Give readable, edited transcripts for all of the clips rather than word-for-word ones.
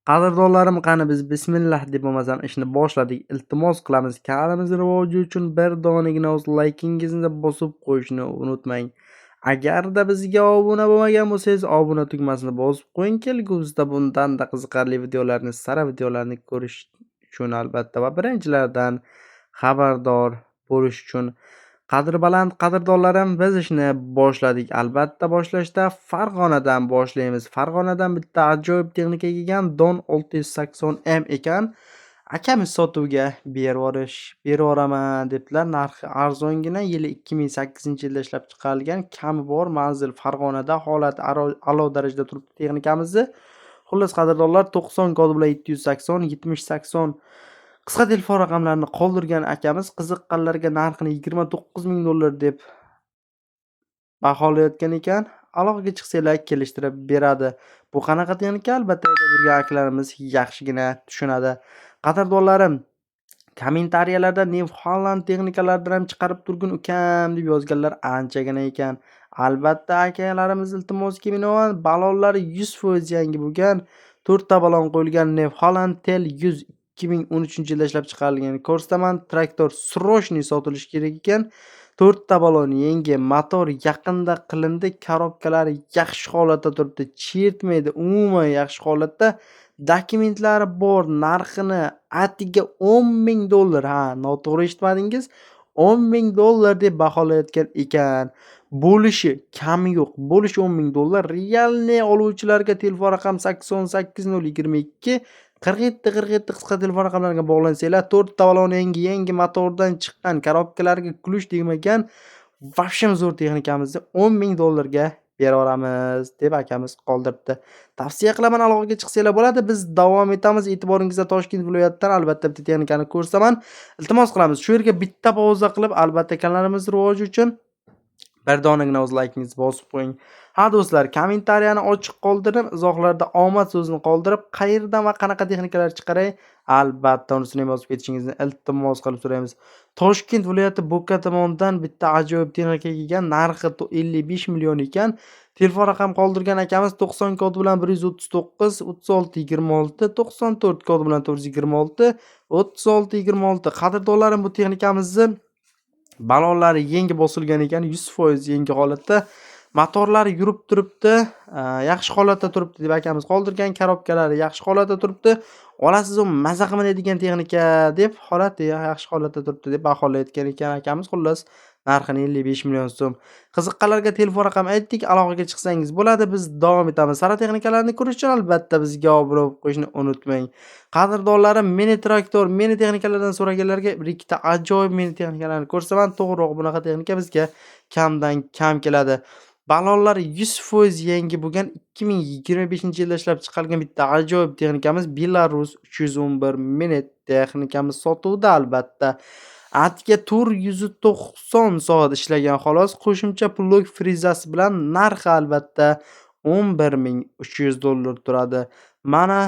Qadrdonlarim, qani biz bismillah deb bo'lmasam ishni boshladik. Iltimos qilamiz, kanalimiz rivoji uchun bir donagina o'z laykingizni bosib qo'yishni unutmang. Agarda bizga obuna bo'lmagan bo'lsangiz, obuna tugmasini bosib qo'ying. Kelgusida bundan-da qiziqarli videolarni, sara videolarni ko'rish uchun albatta va birinchilardan xabardor bo'lish uchun. Qadri baland qadrdonlarim, biz ishni boshladik. Albatta boshlashda Farg'onadan boshlaymiz. Farg'onadan bitta ajoyib texnika kelgan, Don 680M ekan. Akamiz sotuvga berib yuboraman debdilar. Narxi arzongina, yili 2008-yilda ishlab chiqarilgan, kami bor, manzil Farg'onada, holati a'lo darajada turibdi texnikamizni. Xullas qadrdonlar, 90 kodi bilan 780 70 80 qisqa telefon raqamlarini qoldirgan akamiz qiziqqanlarga narxini 29 000 dollar deb baholayotgan ekan. Aloqaga chiqsanglar kelishtirib beradi. Bu qanaqa texnika? Albatta haydab yurgan akalarimiz yaxshigina tushunadi. Qadrdonlarim, kommentariyalarda New Holland texnikalaridan ham chiqarib turgin ukam deb yozganlar anchagina ekan. Albatta akalarimiz iltimosga binoan balonlari 100% yangi bo'lgan, 4 ta balon qo'yilgan New Holland Tel 100 2013-yilda ishlab chiqarilgan. Ko'rsataman, traktor срочный sotilishi kerak ekan. 4 ta balon yangi, motor yaqinda qilindi, korobkalari yaxshi holatda turibdi, chertmaydi, umuman yaxshi holatda. Dokumentlari bor, narxini atiga 10 000 dollar, ha, noto'g'ri eshitmadingiz, 10 000 dollar deb baholayotgan ekan. Bo'lishi kami yo'q, bo'lishi 10 000 dollar. Realniy oluvchilarga telefon raqam 88 0 22 47 47 qisqa telefon raqamlariga bog'lansanglar, 4 ta balon yangi, yangi motordan chiqqan, korobkalariga ключ tegmagan, вообще zo'r texnikamizni 10 000 dollarga beraveramiz deb akamiz qoldiribdi. Tavsiya qilaman, aloqaga chiqsanglar bo'ladi. Biz davom etamiz. E'tiboringizda Toshkent viloyatidan albatta bitta texnikani ko'rsataman. Iltimos qilamiz, shu yerga bitta pauza qilib, albatta kanalimiz rivoji uchun bir donagina o'z laykingizni bosib qo'ying. Ha do'stlar, kommentariyani ochiq qoldirib, izohlarda omad so'zini qoldirib, qayerdan va qanaqa texnikalar chiqaray, albatta unisini ham yozib ketishingizni iltimos qilib so'raymiz. Toshkent viloyati Bo'ka tomonidan bitta ajoyib texnika kelgan, narxi 55 million ekan. Telefon raqam qoldirgan akamiz 90 kodi bilan 139 36 26, 94 kodi bilan 426 36 26. Qadrdonlarim, bu texnikamizni balonlari yangi bosilgan ekan, 100% yangi holatda. Motorlari yurib turibdi, yaxshi holatda turibdi deb akamiz qoldirgan, korobkalari yaxshi holatda turibdi. Olasiz u maza qilmaydigan texnika deb, holati yaxshi holatda turibdi deb baholayotgan ekan akamiz. Xullas, narxini 55 million so'm. Qiziqqanlarga telefon raqam aytdik, aloqaga chiqsangiz bo'ladi. Biz davom etamiz. Sara texnikalarni ko'rish uchun albatta bizga obuna bo'lib qo'yishni unutmang. Qadrdonlarim, mini traktor, mini texnikalardan so'raganlarga bir ikkita ajoyib mini texnikalarni ko'rsataman. To'g'riroq, bunaqa texnika bizga kamdan kam keladi. Balonlari 100% yangi bo'lgan 2025-yilda ishlab chiqarilgan bitta ajoyib texnikamiz Belarus 311 mini texnikamiz sotuvda albatta. Atga 490 soat ishlagan xolos, qo'shimcha plug frezasi bilan narxi albatta 11 300 dollar turadi. Mana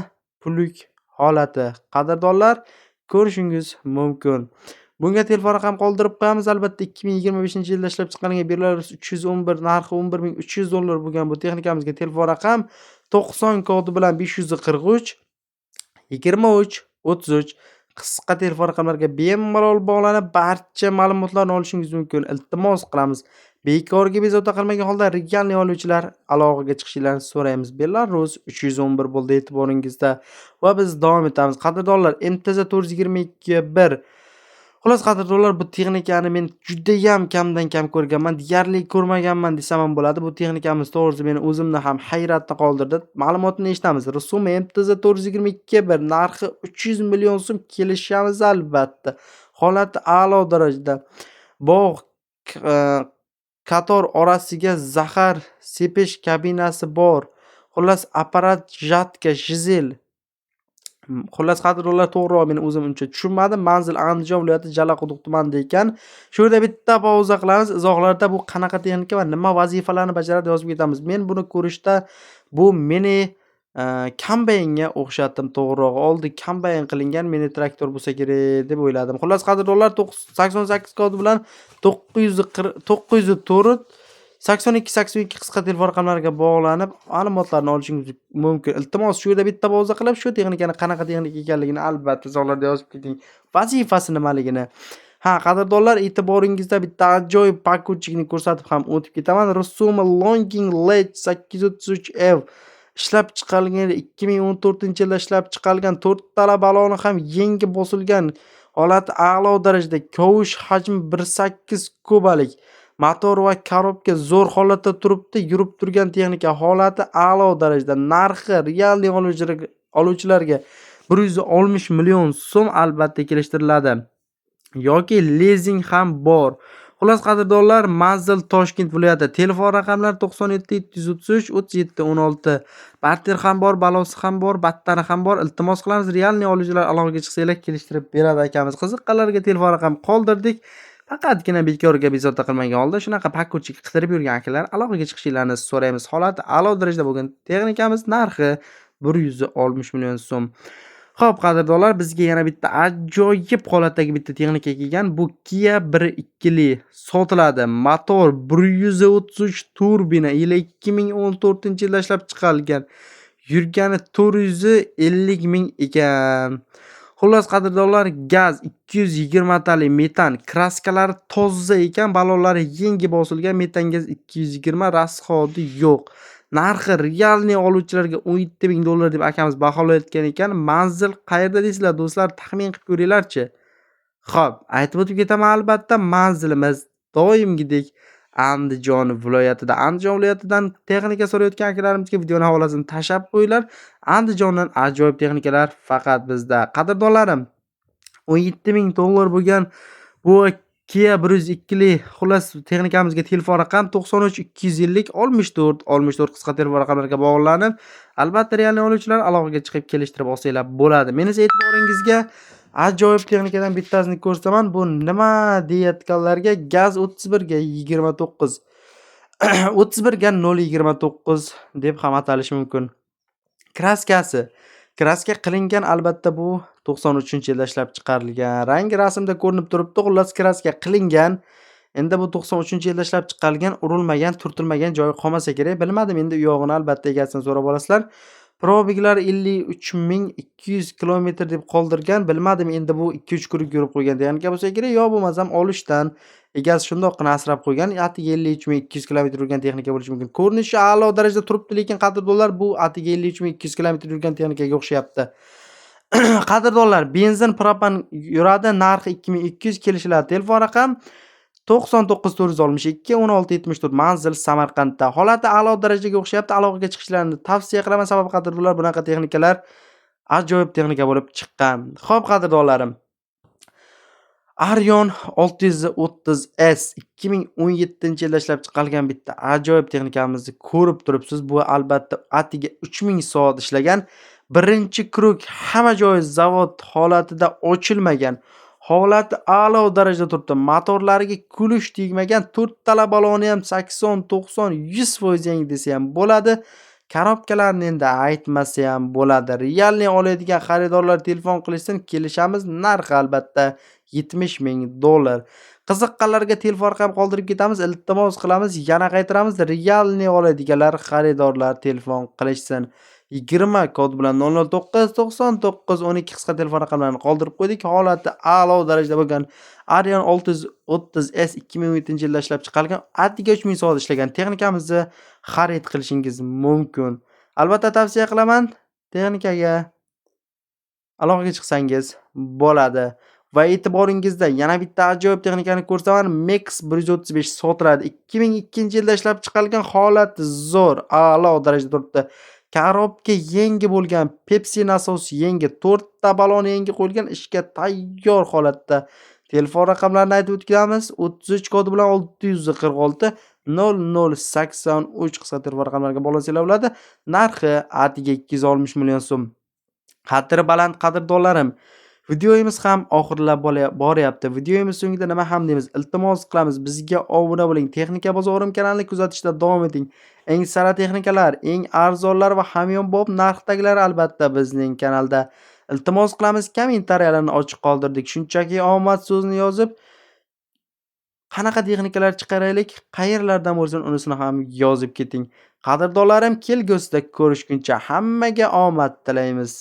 plug holati. Qadrdonlar, ko'rishingiz mumkin. Bunga telefon raqam qoldirib qo'yamiz. Albatta 2025-yilda ishlab chiqarilgan Belarus 311 narxi 11 300 dollar bo'lgan bu texnikamizga telefon raqam 90 kodi bilan 543 23 33 qisqa telefon raqamlariga bemalol bog'lanib barcha ma'lumotlarni olishingiz mumkin. Iltimos qilamiz, bekorga bezovta qilmagan holda realniy oluvchilar aloqaga chiqishingizni so'raymiz. Belarus 311 bo'ldi e'tiboringizda va biz davom etamiz. Qadrdonlar, MTZ 422 1. Xullas qadrdonlar, bu texnikani men judayam kamdan kam ko'rganman, deyarli ko'rmaganman desam ham bo'ladi. Bu texnikamiz to'g'risi meni o'zimni ham hayratda qoldirdi. Ma'lumotini eshitamiz. Rusumi MTZ 422 1, narxi 300 million so'm, kelishamiz albatta. Holati a'lo darajada. Bog' qator orasiga zahar sepish kabinasi bor. Xullas apparat жатка Jizel. Xullas qadrdonlar, to'g'riroq men o'zim uncha tushunmadim. Manzil Andijon viloyati Jalaquduq tumanida ekan. Shu yerda bitta pauza qilamiz. Izohlarda bu qanaqa texnika va nima vazifalarni bajaradi yozib ketamiz. Men buni ko'rishda bu mini kombaynga o'xshatdim to'g'rirog'i. Oldi kombayn qilingan mini traktor bo'lsa kerak deb o'yladim. Xullas qadrdonlar, 88 kodi bilan 940 904 82 82 qisqa telefon raqamlariga bog'lanib, ma'lumotlarni olishingiz mumkin. Iltimos, shu yerda bitta pauza qilib, shu texnikani qanaqa texnika ekanligini albatta izohlarda yozib keting. Vazifasi nimaligini. Ha, qadrdonlar, e'tiboringizda bitta ajoyib pakuchikni ko'rsatib ham o'tib ketaman. Rusumi Longing Led 833F ishlab chiqarilgan, 2014-yilda ishlab chiqarilgan, 4 tala baloni ham yangi bosilgan, holati a'lo darajada, kovush hajmi 1.8 kubalik, motor va korobka zo'r holatda turibdi, yurib turgan texnika, holati a'lo darajada, narxi realniy oluvchilarga 160 million so'm, albatta kelishtiriladi. Yoki lizing ham bor. Xullas, qadrdonlar, manzil Toshkent viloyati. Telefon raqamlari 97 733 37 16. Barter ham bor, balosi ham bor, battari ham bor. Iltimos qilamiz, realniy oluvchilar aloqaga chiqsanglar kelishtirib beradi akamiz. Qiziqqanlarga telefon raqam qoldirdik. Faqatgina bekorga bezovta qilmagan holda shunaqa pakuchik qidirib yurgan akalar aloqaga chiqishingizni so'raymiz. Holati a'lo darajada bo'lgan texnikamiz, narxi 160 million so'm. Xo'p, qadrdonlar, bizga yana bitta ajoyib holatdagi bitta texnika kelgan. Bu Kia 1.2li sotiladi. Motor 133 turbina, yili 2014-yilda ishlab chiqarilgan. Yurgani 450 ming ekan. Xullas, qadrdonlar, gaz 220 tali metan, kraskalari toza ekan, ballonlari yangi bosilgan, metan gaz 220, rasxodi yo'q. Narxi realniy oluvchilarga 17 ming dollar deb akamiz baholayotgan ekan. Manzil qayerda deysizlar, do'stlar, taxmin qilib ko'ringlarchi. Xo'p, aytib o'tib ketaman albatta, manzilimiz doimgidek Andijon viloyatida. Andijon viloyatidan texnika so'rayotgan akalarimizga videoni havolasini tashlab qo'yinglar. Andijondan ajoyib texnikalar faqat bizda. Qadrdonlarim, 17 ming dollar bo'lgan bu Kia 102li xullas texnikamizga telefon raqam 93 250 64 64 qisqa telefon raqamlariga bog'lanib, albatta realniy oluvchilar aloqaga chiqib kelishtirib olsanglar bo'ladi. Men esa e'tiboringizga ajoyib texnikadan bittasini ko'rsataman. Bu nima deyayotganlarga gaz 31 ga 29, 31 ga 0.29 deb ham atalishi mumkin. Kraskasi kraska qilingan, albatta bu 93-yilda ishlab chiqarilgan. Rangi rasmda ko'rinib turibdi. Xullas, kraska qilingan. Endi bu 93-yilda ishlab chiqarilgan, urilmagan, turtilmagan joyi qolmasa kerak. Bilmadim, endi u yog'ini albatta egasidan so'rab olasizlar. Probeglar 53 200 kilometr deb qoldirgan. Bilmadim, endi bu 2-3 круг yurib qo'ygan degan gap bo'lsa kerak, yo bo'lmasam olishdan egasi shundoqqina asrab qo'ygan. Atigi 53 200 kilometr yurgan texnika bo'lishi mumkin. Ko'rinishi a'lo darajada turibdi, lekin qadrdonlar, bu atigi 53 200 kilometr yurgan texnikaga o'xshayapti. Qadrdonlar, benzin, propan yuradi, narxi 2200, kelishiladi. Telefon raqam 99 462 16 74, manzil Samarqandda. Holati a'lo darajaga o'xshayapti. Aloqaga chiqishlarini tavsiya qilaman. Sababi, qadrdonlar, bunaqa texnikalar ajoyib texnika bo'lib chiqqan. Xo'p, qadrdonlarim. Arion 630S 2017-yilda ishlab chiqarilgan bitta ajoyib texnikamizni ko'rib turibsiz. Bu albatta atiga 3000 soat ishlagan. Birinchi круг, hamma joyi zavod holatida, ochilmagan. Holati a'lo darajada turibdi. Motorlariga kulish tegmagan. To'rttala baloni ham 80, 90, 100% yangi desa ham bo'ladi. Korobkalarni endi aytmasa ham bo'ladi. Realniy oladigan xaridorlar telefon qilishsin, kelishamiz. Narxi albatta 70 ming dollar. Qiziqqanlarga telefon raqam qoldirib ketamiz. Iltimos qilamiz, yana qaytaramiz. Realniy oladiganlar, xaridorlar telefon qilishsin. 20 kod bilan 009 99 12 qisqa telefon raqamlarini qoldirib qo'ydik. Holati a'lo darajada bo'lgan Arion 630S 2017-yilda ishlab chiqarilgan, attiga 3000 soat ishlagan texnikamizni xarid qilishingiz mumkin. Albatta tavsiya qilaman, texnikaga aloqaga chiqsangiz bo'ladi. Va e'tiboringizda yana bitta ajoyib texnikani ko'rsataman. Max 135 sotiladi. 2002-yilda ishlab chiqarilgan, holati zo'r, a'lo darajada turibdi. Korobka yangi bo'lgan, Pepsi nasos yangi, to'rtta balon yangi qo'yilgan, ishga tayyor holatda. Telefon raqamlarini aytib o'tkazamiz. 33 kodi bilan 646 0083 qisqa telefon raqamlariga bog'lansanglar bo'ladi. Narxi atiga 260 million so'm. Qadri baland qadrdonlarim, videomiz ham oxirlab boryapti. Videomiz so'ngida nima ham deymiz? Iltimos qilamiz, bizga obuna bo'ling. Texnika bozorim kanalini kuzatishda davom eting. Eng sara texnikalar, eng arzonlar va hamyonbop narxdagilar albatta bizning kanalda. Iltimos qilamiz, kommentariyalarni ochiq qoldirdik. Shunchaki omad so'zini yozib Qanaqa texnikalar chiqaraylik, qayerlardan bo'lsin unisini ham yozib keting. Qadrdonlarim, kelgusida ko'rishguncha hammaga omad tilaymiz.